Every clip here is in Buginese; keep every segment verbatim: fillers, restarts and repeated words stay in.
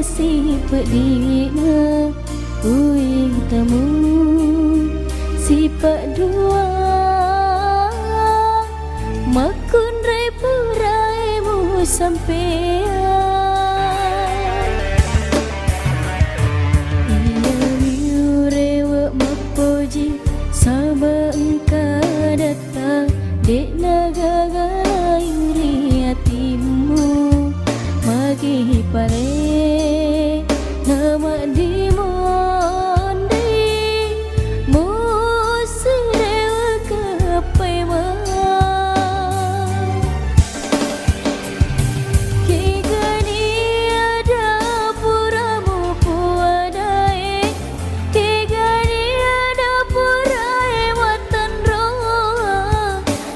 Sipeddi'na uwitamu, sipa' dua makkunrai purae musampea. Iyami urewe' mappoji saba' engka adatta, de'na gaga ri atimmu. Magi pale namaddimonri, mussirewe' kappaimeng. Kegani ada pura mupuadae, kegani ada purae wattanro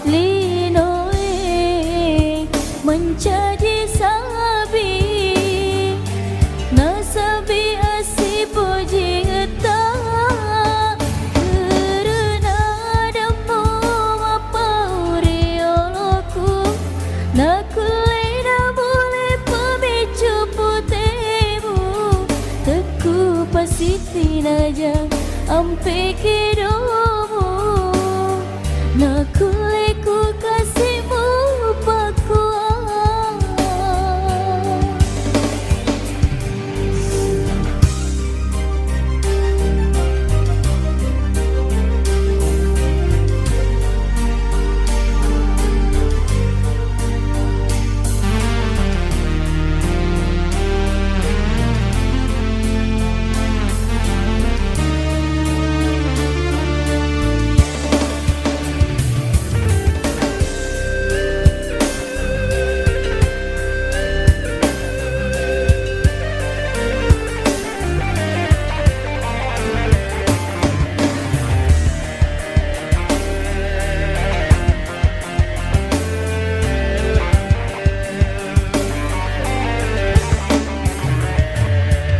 linoe mancaji sabi. Nasabi assipojingetta, kerena dammu mappau ri oloku. Nakullei namulle pamiccu putemu, tekku pasitinaja ampe kedomu. Nakulle ku kasi'mu pakkuwang.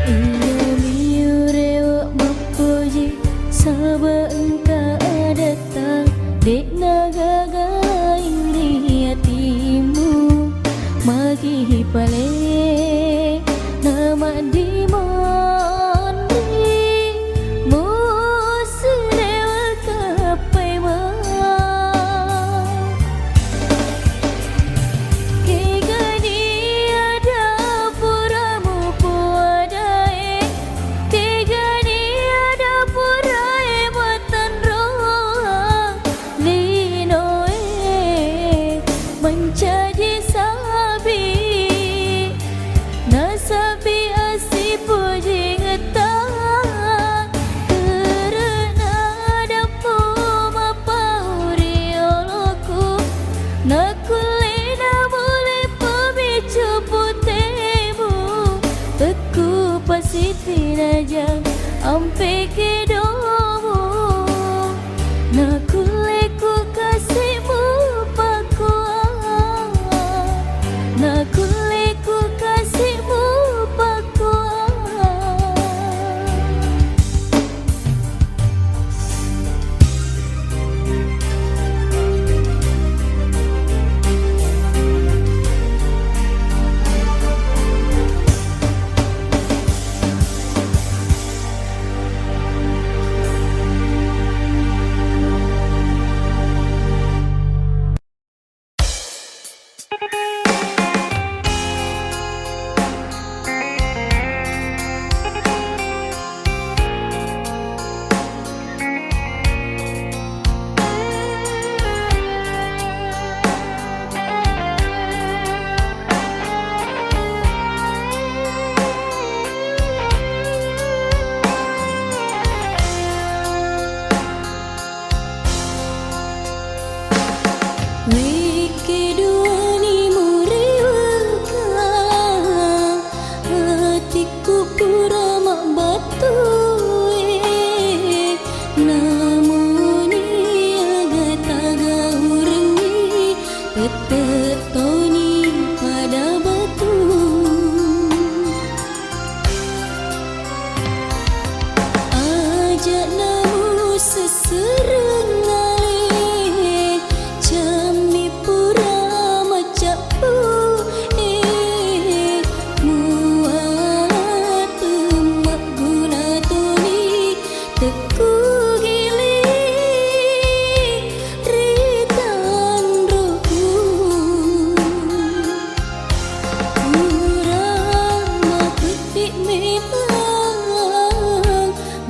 Iyami urewe' mappoji saba' engka adatta, de'na gaga ri atimmu. Magi pale namaddimonri, mussirewe' kappaimeng. Kegani ada pura mupuadae, kegani ada purae wattanro linoe mancaji sabi. Nasabi assipojingetta, kerena dammu mappau ri oloku. Nakulle namulle pamiccu putemu, tekku pasitinaja ampe kedomu. Nakulle ku kasi'mu pakkuwang, nakulle ku kasi'mu pakkuwang. memang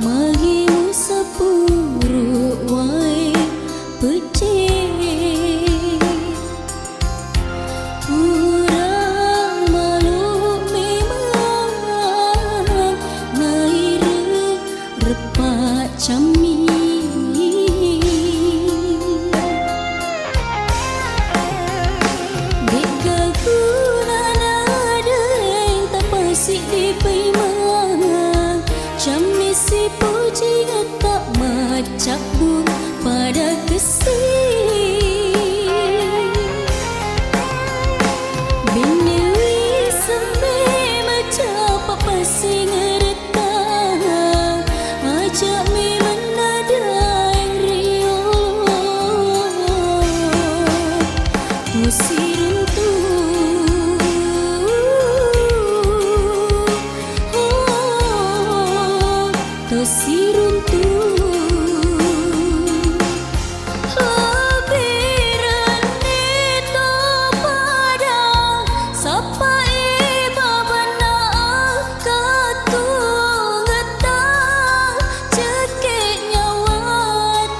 magi musappuru wae pecce. Pura malu memang naire reppa cammi. De'ga gunana deng tapasiddi paimeng, cammi sipuji etta maccabbu pada kessi. Bennewi sembe macapa passingeretta, aja memeng nadaeng riolo. Tosiruntu, oh, tosiruntu. Lebbirenni to pada sappai babanna akkatungetta, cekke nyawa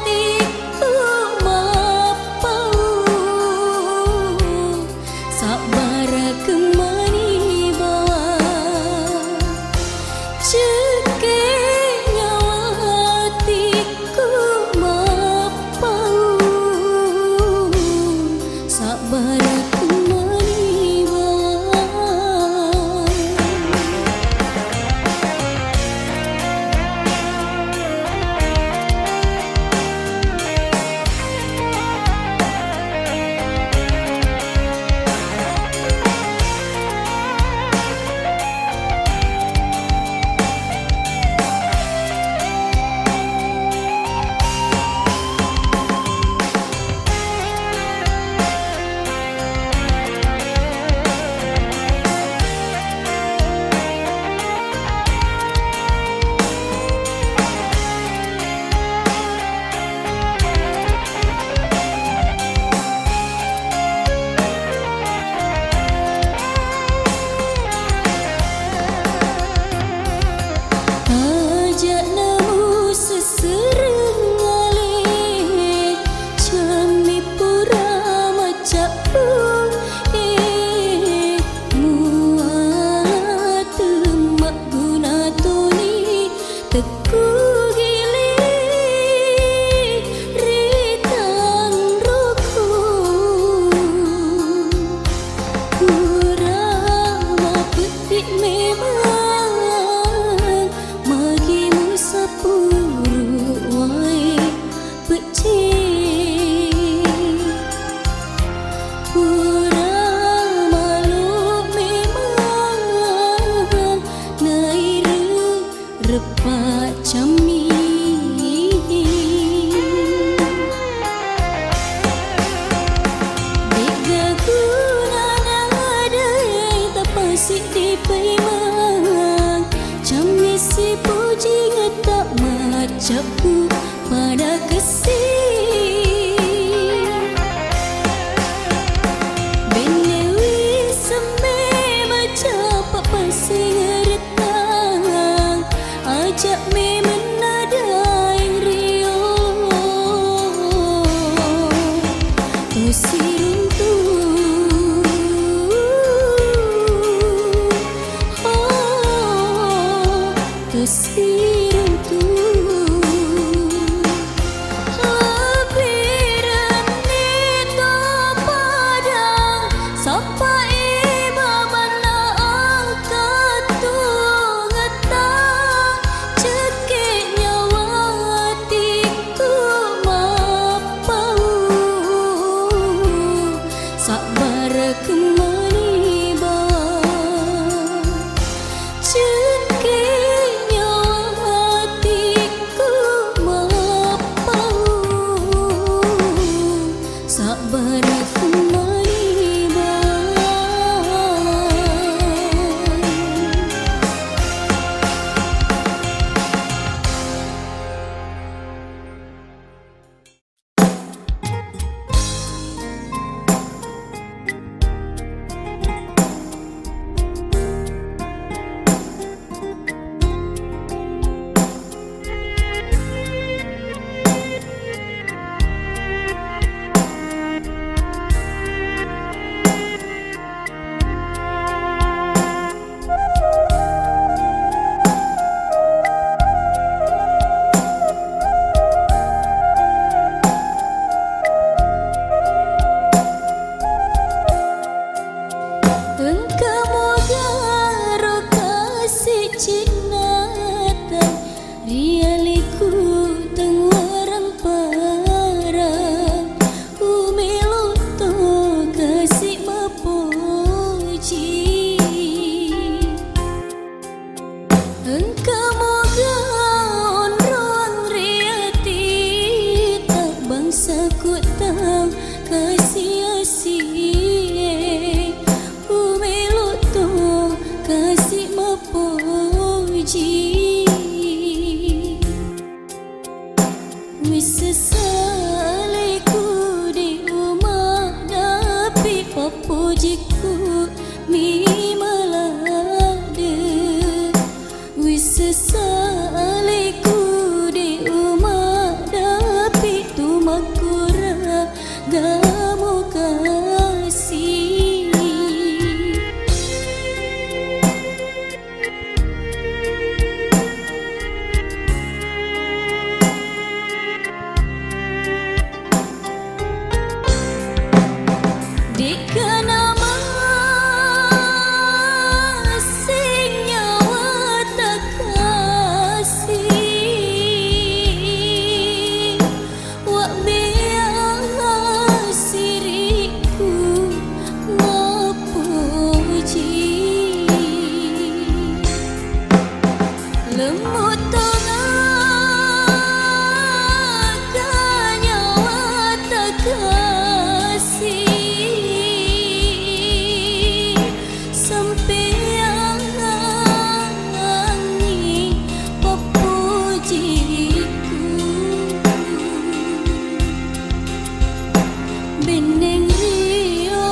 tikku mappau. Sabbara kemmani bawa, cekke nyawa tikku mappau. Sabbara kemmani bawa. Aja namu sesereng ale, cammi pura macabbu, eh, muala temmagguna toni. Tekku gili ri tanroku, pura mapeddi memang, magi musappuru wae pecce. Pura malu memang, naire reppa cammi. De'ga gunana deng tapasiddi paimeng, cammi sipujingetta maccabbu pada kessi. Bennewi sembe macapa passingeretta, aja memeng nadaeng riolo. Tosiruntu, oh, tosiruntu. Lebbirenni to pada sappai babanna angkattungetta, cekke nyawa tikku mappau, sabbara kemmani bawa. Cekke nyawa Cinnata ri aleku tenguarang parang, umelo to kasi mapoji. Engka moga onroang ri atita bangsaku tau kasi-asie, umelo to kasi mapoji. Wissessa aleku de umaddapi pappojiku mi maladde. Wissessa aleku de umaddapi tu makkura gamo kasi. De'ga namassing nyawa takasi. Wabbéa sirikku mappoji. Lemmu tonga kanyawa takasi. Sampéangngi pappojiku. Benneng rio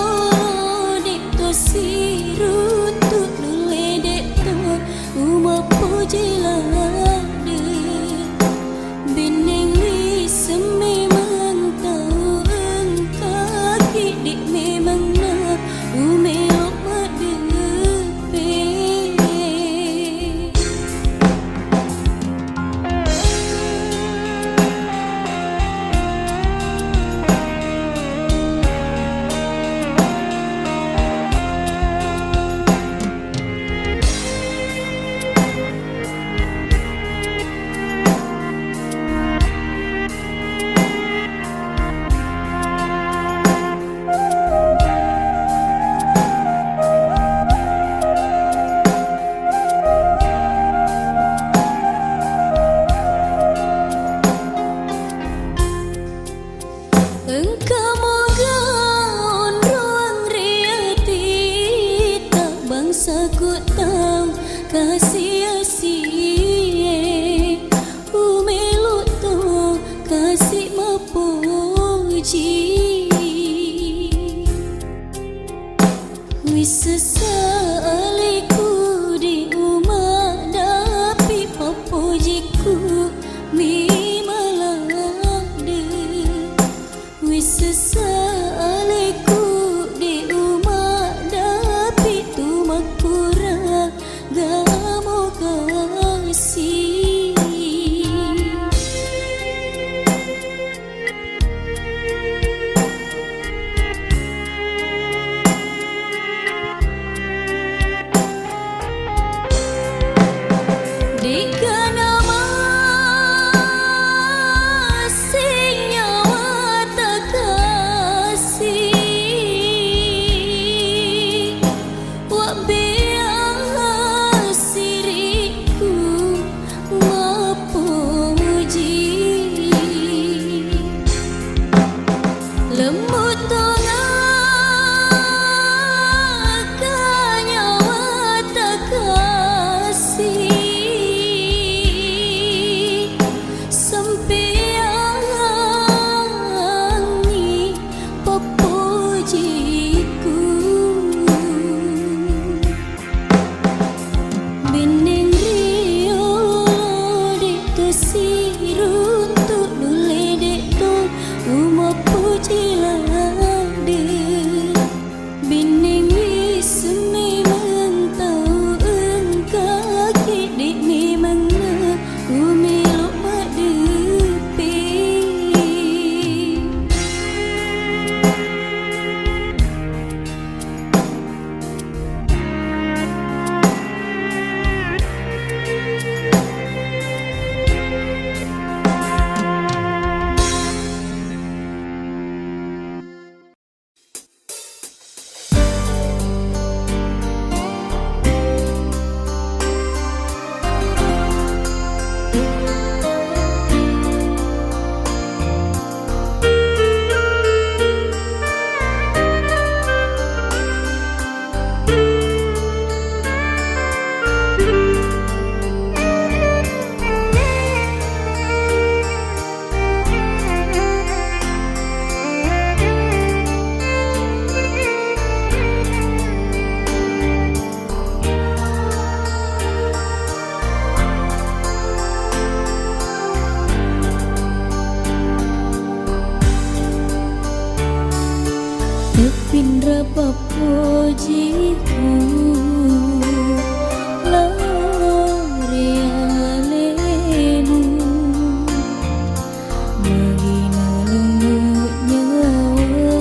dé'to siruntu nulle dé'to umappoji ladde. Benneng wisseng memang tau engkaki, de' memang na umelo maddeppe. Engka moga onrong ri atita bangsaku tau kasi-asie, umelo to kasi mapoji. Wissessa aleku de' umadapi pappojiku mi maladde. Wissessa aleku de' umadapi tu makkura gamo kasi. De'ga namassing nyawa takasi. Wabbéa sirikku mappoji. Lemmu tonga kanyawa takasi. Pappojiku lao ri alemu, magi nalungu nyawamu,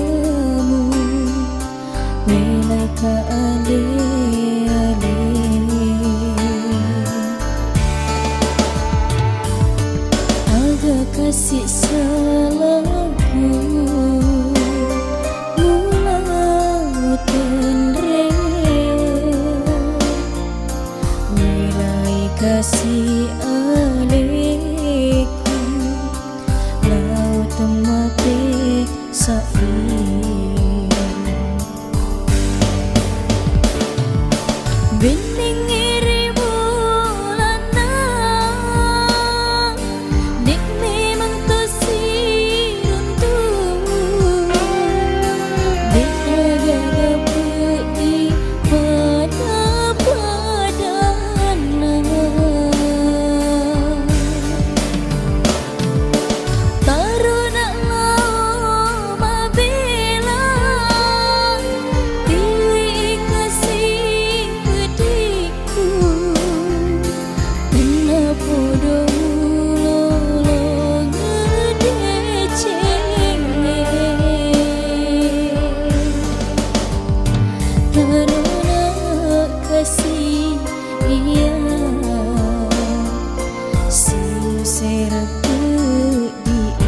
melaika ale-ale. Aga kasi salahku, mula utenrewa, nilai kasi aleku, lau temmape sai. Bennengngi ri bulanna, de' memang to siruntu, de' gaga peddi pada-padanna. Tarona lao mabela, tiwi kasi peddiku, tenna podo ulolo ngedecengnge. Tarona kasi iya, siusera peddi e.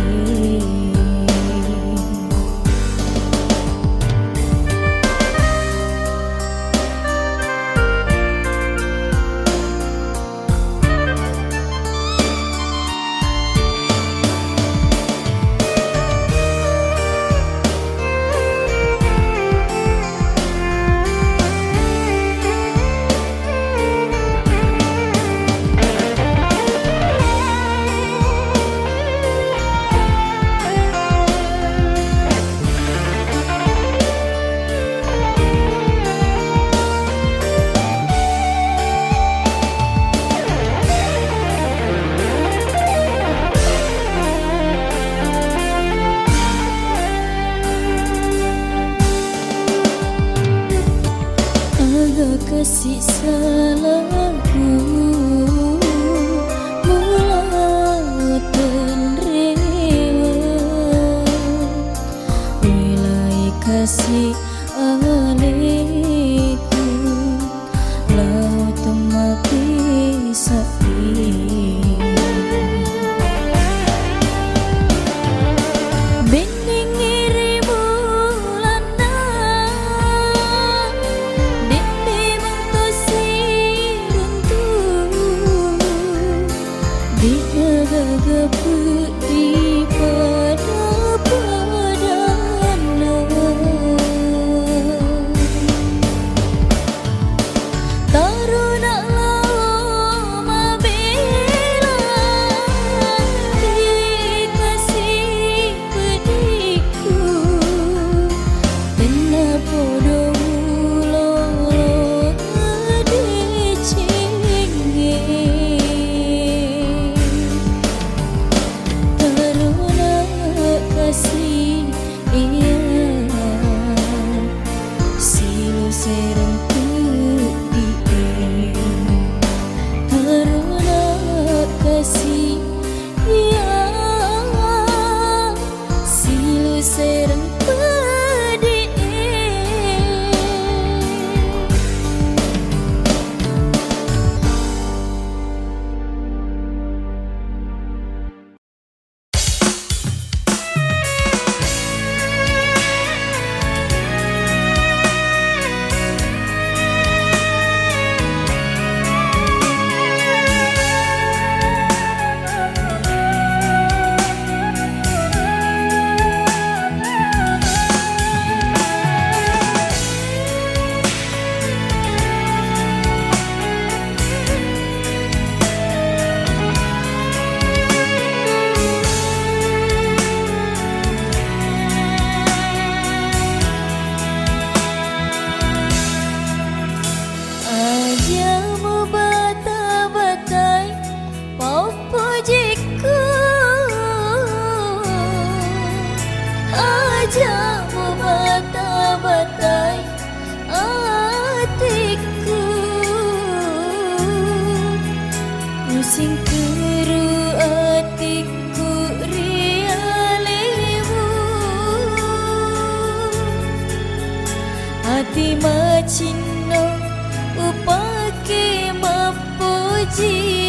Aga kasi salahku, mula tenrewa, wilai kasi aleku, lau temmapisai. Bennengngi ri bulanna, de' memang to siruntu, de' gaga peddi pada-padanna. Tarona lao mabela, tiwi kasi peddiku, tenna podo ulolo ngedecengnge. Singkuru atikku ri alewu, ati macinno upake mappoji.